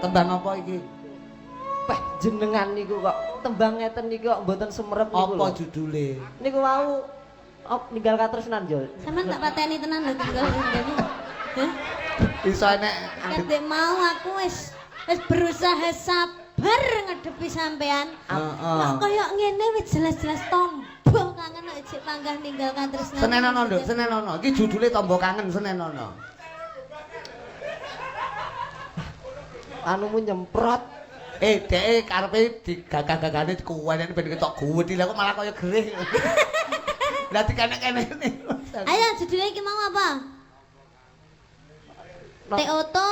Tembang apa iki? Peh jenengan niku kok tembang ngeten niku kok mboten semerep niku Apa lho. judule? Niku wau op, ninggal katresnan yo. Sampeyan tak pateni tenan lho tinggal tinggal. Hah? Iso enek Ket mau aku wis wis berusaha sabar ngadepi sampean. Heeh. Kok kaya ngene wis jelas-jelas tombo kangen kok jek panggah ninggal katresnan. Senenono, Nduk, senenono. Iki judule Tombo Kangen senenono. Anumu nyemprot. Eh, dheke karepe digagah-gagane dikuweneni ben ketok guwedi, lah kok malah kaya gerih. Lah dikenek-kenene. Ayo judulnya iki mau apa? No. Teoto